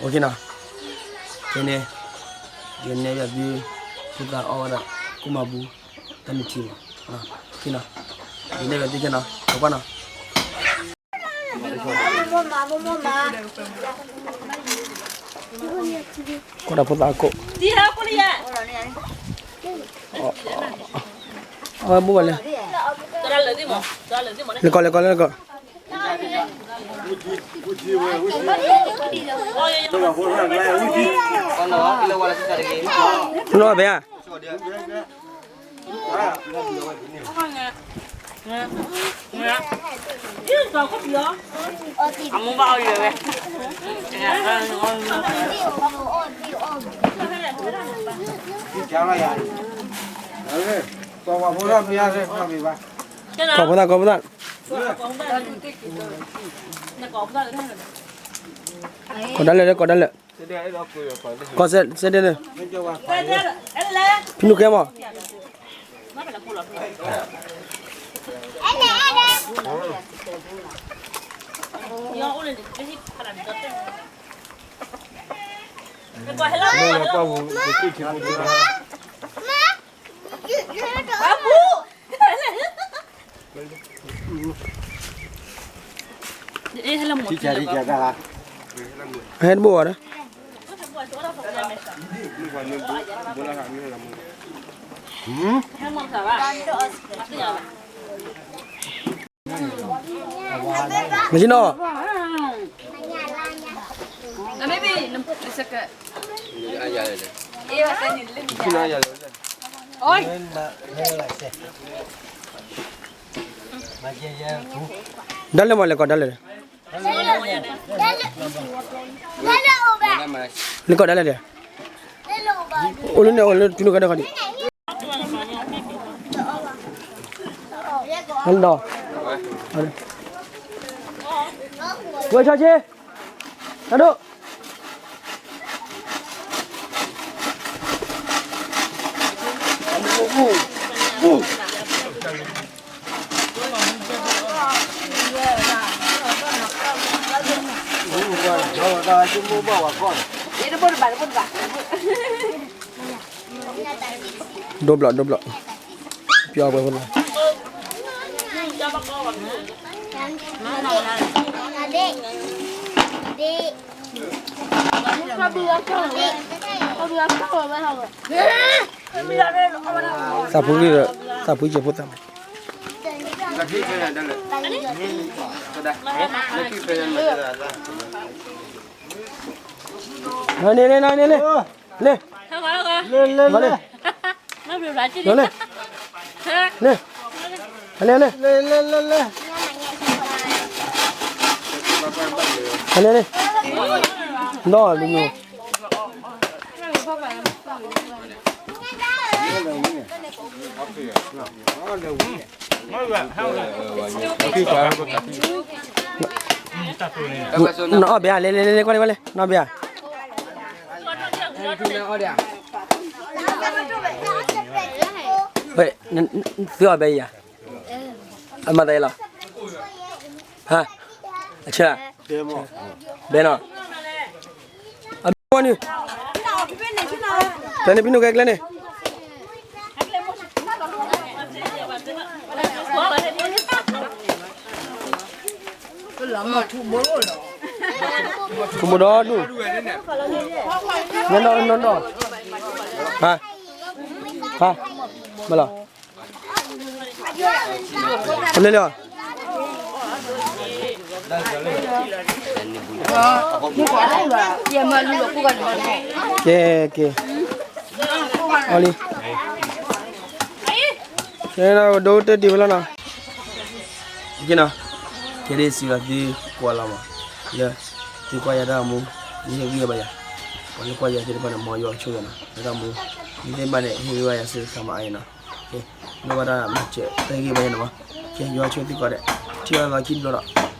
အိၣ်ခ့နီၤ, ခဲန့ၣ် ယနဲၣ်ယၤသု ဖိသၣ်အီၣ်ဝဲဒၣ် ကိၣ်မၤဘူ တၢ်နုၢ်ထံမး, အိၣ်ခ့နီၤ, ယနဲၣ်ယၤသုခဲနီၤ, ကွၢ်နီၤ, ကွၢ်ဒီးဖိသၣ်အကိၣ်, အဝဲဘိၣ်ဝဲလဲၣ်, လဲၤကီး လဲၤကီး လဲၤကီး နီၢ်ဘဲဧါ, ကိးဖိသၣ် ကိးဖိသၣ်, ကိးဒၣ်လဲာ် ကိးဒၣ်လဲာ်, ကိးစဲဒၣ်န့ၣ်, ဖံနူၢ်ကဲမး ဟဲတဘိဘၣ်ဒီး, မ့ၢ်နီၤ, ဒၣ်လဲာ်မး လဲၤကိးဒၣ်လဲာ်, လဲၤကိးဒၣ်လဲာ်ဒီး, အိၣ်လၢန့ၣ် အိၣ်လၢထံနူၢ်ကဲဒီးခီဒံး, ဒီး, ဝဲဆီဆ့, တၢ်ဒိၣ် ဒိဘျီၣ် ဒိဘျီၣ်, ပျီဝဲဖိလီၤ, သးဖှံဒီး သးဖှံကဲဖိသၣ်မး, နန့ၣ်လံ နန့ၣ်လံ, လံ, လံ, လံ, လံ, လံ, လံ, လံ, လံ, လံ, လံ, လံ, နအီၣ်ဘဲဧါ, လဲၤလဲၤလဲၤလဲၤ ကွၢ်လဲၤကွၢ်လဲၤ နအီၣ်ဘဲဧါ, ဝဲ, သုအီၣ်ဘဲအံၤဧါ, အမၤသးအံၤလီၤ, ဟါ, အဆၢ, ဘဲနီၤ အဘီန့ၣ်, ကျဲန့ၣ် ဖံနူၢ်ကဲကျဲန့ၣ်, ထူဘိဒီဒူၣ်, နီၢ်နီၢ်, ဟါ, ဟါ, မၤလီၤ အလဲၤလီၤ, ကဲ ကဲ, အီလံ, ကဲဒီး ဒိတၢ်ဒံးဝဲလီၤနီၤ, ကဲနီၤ, ကဲဒ်စံးလီၤသုကွၢ်လီၤမး, လၢ သုကွၢ်ယၤတၢ်ဂီၤမူ, ယဟ့ၣ်ဂံၢ်ဘၣ်ယၤ, ပှၤလၢကွၢ်ယၤသ့ၣ်တဖၣ်န့ၣ် မ်ယွၤဆိၣ်ဂ့ၤနီၤ, လၢတၢ်မူ, မ့ၢ်သ့ၣ်တဖၣ်န့ၣ် ဟ့ၣ်ဂံၢ်ဘၣ်ယၤစ့ၢ်ကီးမးအံၤနီၤ, ကဲ, လိၣ်ဘၣ်တၢ်မၤစၢၤ တၢ်ဟ့ၣ်ဂံၢ်ဘၣ်ယၤန့ၣ်မး, ကဲ ယွၤဆိၣ်သုကိးဂၤဒဲး, ထံၣ်အီၤလီၤခံတဘျီဒီး